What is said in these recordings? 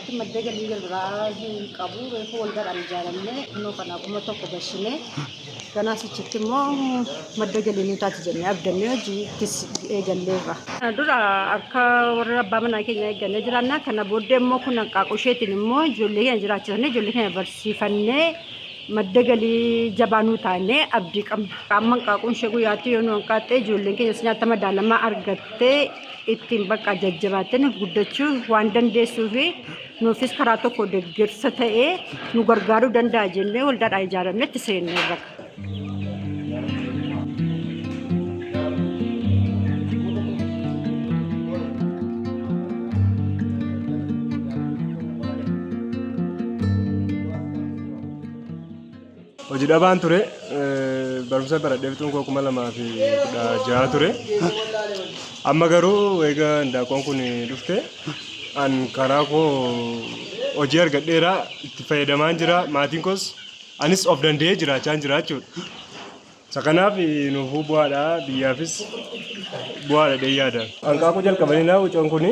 Ammatti madda galii biraa hin qabu. Reefu waldaadhaan ijaaramnee kunoo kana 1000 gashinee ganaa sichitti immoo madda galii nuu taati jennee abdannee hojii ittis eegalleerra. Kana dura harka warra abbaa manaa keenya eeggannee jiraanna. Kana booddee immoo kun hanqaaquu isheetiin immoo ijoollee keenya jiraachisannee ijoollee keenya barsiifannee madda galii jabaa nuu taanee abdii qabna. Amma hanqaaquun ishee guyyaatti yoo nu hanqaaxxe ijoolleen keenyas nyaata madaalamaa argattee ittiin bakka jajjabaattee nuuf guddachuu waan dandeessuu fi nuufis karaa tokko deeggarsa ta'ee nu gargaaruu danda'a jennee waldaadhaan ijaaramne itti seenneerra. Hojii dhabaan ture. Barumsa baradhee fixuun koo 2016 ture. Amma garuu eega indaaqoon kun dhufte an karaa koo hojii argadheera itti fayyadamaan jira. Maatiin koos anis of danda'ee jiraachaa jira jechuudha. Isa kanaaf nuufuu bu'aadha biyyaafis bu'aadha jedhee yaada. Hanqaaquu jalqabanii naa wucoon kun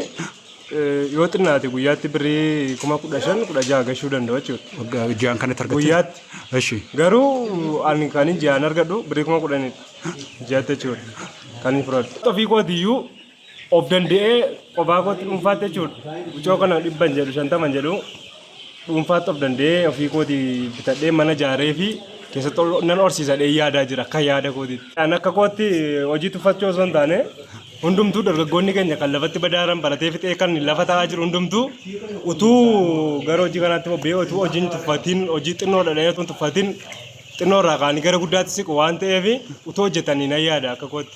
yoo xinnaate guyyaatti birrii 15,000 16 gashuu danda'u jechuudha. Waggaa ji'aan kanatti argatte? Guyyaatti. Eshi. Garuu ani kan ji'aan argadhu birrii 10,000dha. Ji'aatti jechuudha. Kan inni fudhadhu. Ofii kootiyyuu of danda'ee qofaa kootti dhuunfaatti jechuudha. Wucoo kana dhibban jedhu shantaman jedhu dhuunfaatti of danda'ee ofii kootii bitadhee mana ijaaree fi keessatti nan horsiisa jedhee yaadaa jira akka yaada kootiitti. An akka kootti hojii tuffachuu osoo hin taane hundumtuu dargaggoonni keenya kan lafatti badaaran baratee fixee kan lafa taa'aa jiru hundumtuu utuu gara hojii kanaatti bobba'ee utuu hojii hin tuffatiin hojii xinnoo dhadhee utuu hin tuffatiin xinnoo irraa ka'anii gara guddaatti siqu waan ta'eef utuu hojjetanii nan yaada akka kootti.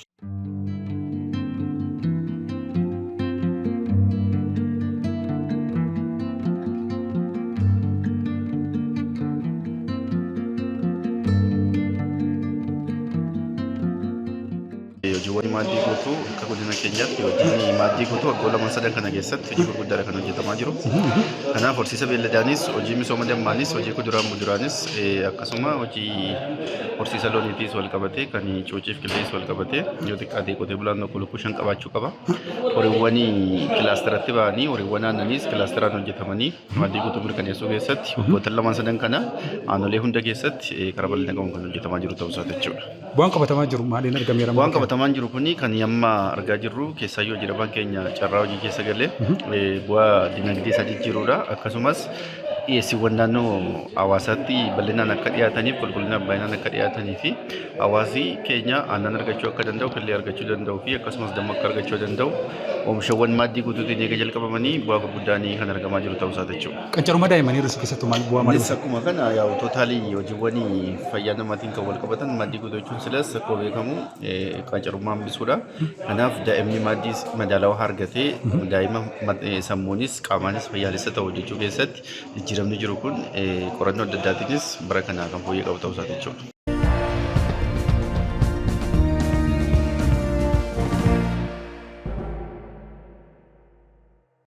Hojiiwwan maaddii guutuu akka godina keenyaatti hojiin maaddii guutuu waggoota lamaan sadan kana keessatti hojii gurguddaadha kan hojjetamaa jiru. Kanaaf horsiisa beelladaanis, hojii misooma dammaanis, hojii kuduraa muduraanis akkasuma hojii horsiisa looniitiis wal qabatee kan cuuciif qillees wal qabatee yoo xiqqaate qotee bulaan tokko lukkuu 5 qabaachuu qaba. Horiiwwan kilaasteratti ba'anii horiiwwan aannaniis kilaasteraan hojjetamanii maaddii guutuu mirkaneessuu keessatti waggoota lamaan sadan kana aanolee hunda keessatti karaa bal'ina qabuun kan hojjetamaa jiru ta'uu isaati jechuudha. Bu'aan qabatamaa jiru maaliin argameera? Bu'aan qabatamaan jiru kuni kan amma argaa jirru keessaayyuu hojii dhabaan keenya carraa hojii keessa galee bu'aa dinagdee isaa jijjiiruudha. Akkasumas dhiyeessiiwwan naannoo hawaasaatti bal'inaan akka dhiyaataniif qulqullinaan baay'inaan akka dhiyaatanii fi hawaasi keenya aannan argachuu akka danda'u, killee argachuu danda'u fi akkasumas damma akka argachuu danda'u oomishawwan maaddii guutuutiin eega jalqabamanii bu'aa gurguddaan kan argamaa jiru ta'uu isaati jechuudha. Qancarummaa daa'immanii hir'isuu keessattuu maal bu'aa maal Innis akkuma kana yaa'u tootaalii hojiiwwan fayyaa namaatiin kan wal qabatan maaddii guutuu jechuun silas akkuma beekamu qancarummaa hambisuudha. Kanaaf daa'imni maaddii madaalawaa argatee daa'ima sammuunis qaamaanis fayyaalessa ta'u hojjechuu keessatti jijjiiramni jiru kun qorannoo adda addaatiinis bara kana kan fooyyee qabu ta'uu isaati jechuudha.